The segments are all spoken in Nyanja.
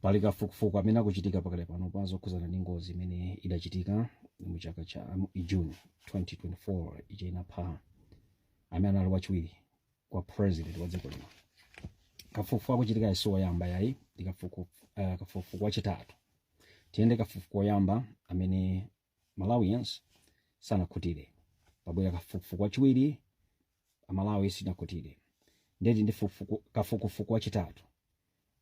Pali kafukufuku amene akuchitika pakali pano pa zokhuzana ndi ngozi imene idachitika mu chaka cha mu June 2024 ija inapha amene anali wachiwiri kwa president wa dziko lino. Kafukufuku akuchitika si woyamba yayi, ndi kafukufuku wachitatu. Tiyende kafukufuku woyamba amene Malawians sanakhutire, pabwera kafukufuku wachiwiri, Amalawi sinakhutire, ndeti ndi kafukufuku wachitatu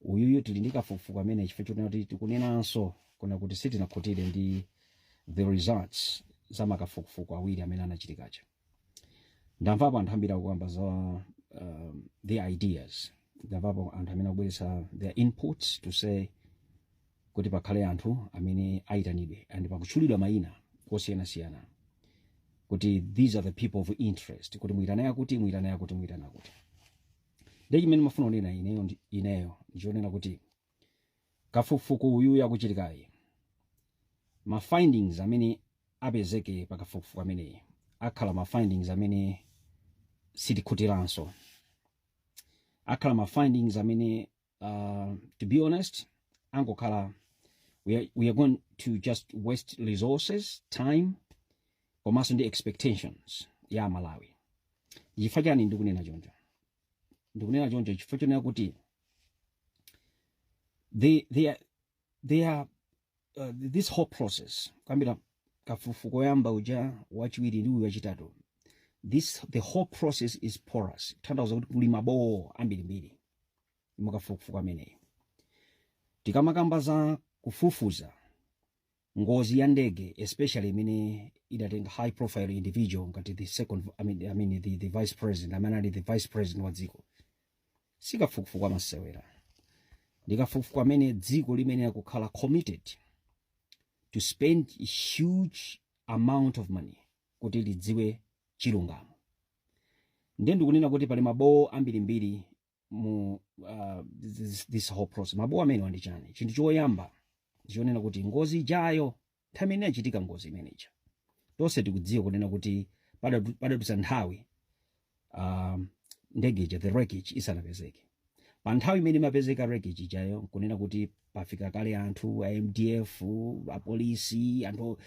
uyuyu. Tili ndi kafukufuku amene chifukwa chonena kuti tikunenanso kuna kuti sitinakhutire ndi the results za makafukufuku awiri amene anachitikacha. Ndamvapo anthu ambiri akukamba za their ideas. Ndamvapo anthu amene akubweretsa their inputs to say kuti pakhale anthu amene ayitanidwe and pakutchulidwa mayina osiyanasiyana kuti these are the people of interest, kuti muyitane akuti, muyitane akuti, muyitane akuti. Ndi chimene mafuna kunena ineyo ineyo ndichonena kuti kafukufuku uyu yakuchitikayi, ma findings amene apezeke pa kafukufuku ameneyi akhala ma findings amene sitikhutiranso, akhala ma findings amene, to be honest, angokhala we are going to just waste resources, time komanso ndi expectations ya Malawi. Chifukwa chani ndikunena choncho? Ndikunena choncho chifukwa chonena kuti they are this whole process, kuyambira kafukufuku woyamba uja, wachiwiri ndi uyu wachitatu, the whole process is porous, kutanthauza kuti kuli mabowo ambirimbiri mukafukufuku ameneyi. Tikamakamba za kufufuza ngozi ya ndege, especially imene idatenga high profile individual ngati the second I mean the vice president, amene ali the vice president wa dziko, sikafukufuku amasewera. Ndi kafukufuku amene dziko limene kukhala committed to spend a huge amount of money kuti lidziwe chilungamo. Ndiye ndikunena kuti pali mabowo ambirimbiri mu this whole process. Mabowo amene ndi chani? Chinthu choyamba ndichonena kuti ngozi ijayo, nthawi imene yachitika ngozi imeneja, tonse tikudziwa kunena kuti padadutsa nthawi ndege ija, the wreckage isanapezeke. Pa nthawi imene imapezeka wreckage ijayo, nkunena kuti pafika kale anthu a MDF, apolisi, anthu,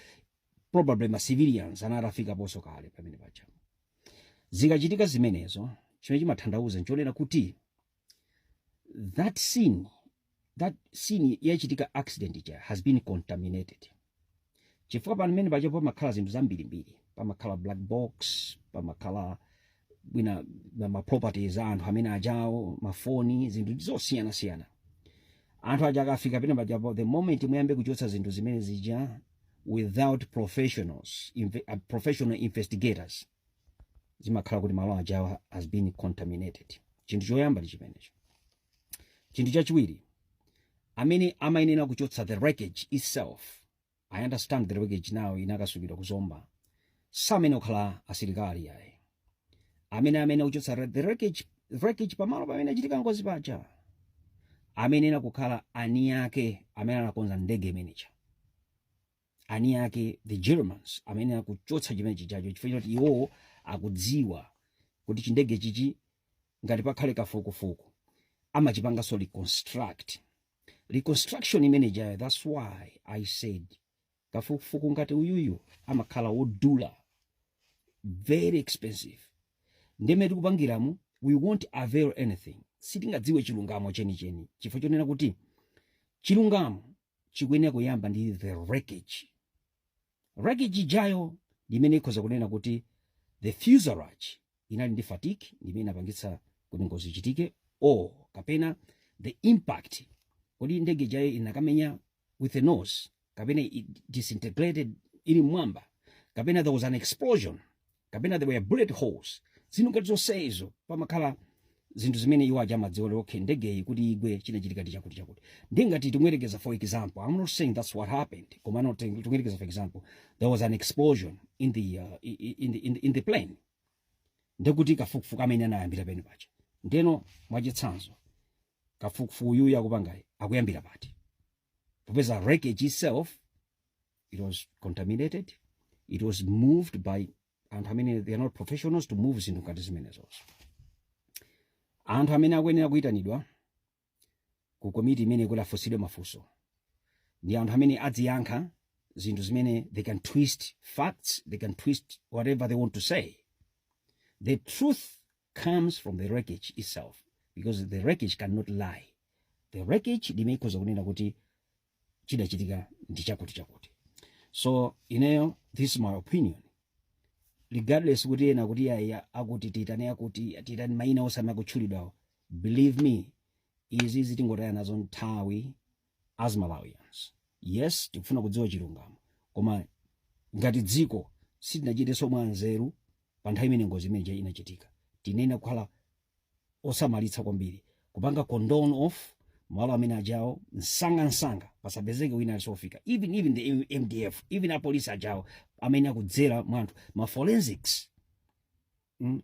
probably ma civilians anatafikaponso kale pamene paja. Zikachitika zimenezo, chimene chimatanthauza nchonena kuti that scene yachitika accident ija has been contaminated, chifukwa pamene paja pamakhala zinthu zambirimbiri. Pamakhala black box, pamakhala bwina ma properties a anthu amene ajawo, mafoni, zinthu zosiyanasiyana. Anthu aja akafika pene pajapo, the moment muyambe kuchotsa zinthu zimene zija without professional investigators, zimakhala kuti malo ajawa has been contaminated. Chinthu choyamba ndi chimenecho. Chinthu chachiwiri, amene amayenera kuchotsa the wreckage itself, I understand the wreckage now inakasungidwa kuzomba, samene kukhala asilikali ayi. Amene akuchotsa the wreckage pamalo pamene achitika ngozi paja, amene kukhala ani ake amene anakonza ndege imeneja, ani ake the Germans, amene akuchotsa chimene chijacho, chifukwa choti iwowo akudziwa kuti chindege chichi, ngati pakhale kafukufuku, amachipanganso reconstruct. Reconstruction imenejayo, that's why I said kafukufuku ngati uyuyu amakhala wodula, very expensive. Ndimene tikupangiramu, we won't avail anything, sitingadziwe chilungamo chenicheni, chifukwa chonena kuti chilungamo chikuyenera kuyamba ndi the wreckage. Wreckage ijayo ndimene ikhoza kunena kuti the fuselage inali ndi fatigue, ndimene inapangitsa kuti ngozi ichitike, or kapena the impact, kodi ndege ijayo inakamenya with the nose, kapena it disintegrated ili mwamba, kapena there was an explosion, kapena there were bullet holes. Zinthu ngati zonsezo, pamakhala zinthu zimene iwo aja amadziwa kuti okay, ndegeyi kuti igwe chinachitika ndi chakuti chakuti. Ndingati timuyerekeza, for example, I'm not saying that's what happened, koma not timuyerekeza, for example, there was an explosion in the plane, ndekuti kafukufuku amene anayambira pene paja. Ndeno mwachitsanzo, kafukufuku uyu akupangayi akuyambira pati, popeza wreckage itself, it was contaminated, it was moved by anthu amene they are not professionals to move zinthu ngati zimenezozo? Anthu amene akuyenera kuyitanidwa Ku komiti imene kuti afunsidwe mafunso ndi anthu amene adziyankha zinthu zimene they can twist facts, they can twist whatever they want to say. The truth comes from the wreckage itself, because the wreckage cannot lie. The wreckage ndimene ikhoza kunena kuti chidachitika ndi chakuti chakuti. So ineyo, this is my opinion, regardless kuti ena kuti aya akuti titane, akuti titani, mayina osama kutchulidwawo. Believe me, izi zitingotaya nazo nthawi as Malawians. Yes, tikufuna kudziwa chilungamo, koma ngati dziko sitinachitenso mwa nzeru pa nthawi imene ngozi imeneja inachitika. Tinena kukhala osamalitsa kwambiri, kupanga cordon off malo amene ajawo msangamsanga, pasapezeke wina alisofika, even the MDF, even apolisi ajawo amene akudzera mwa anthu, ma forensics,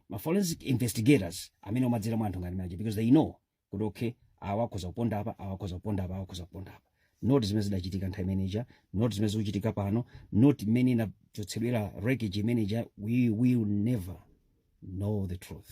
ma forensic investigators amene amadzera mwa anthu ngati maja, because they know kuti okay, awa akhoza kuponda apa, awa akhoza kuponda apa, awa akhoza kuponda apa. Not zimene zidachitika nthawi imeneja, not zimene zikuchitika pano, not imene inachotsedwera wreckage imeneja. We will never know the truth.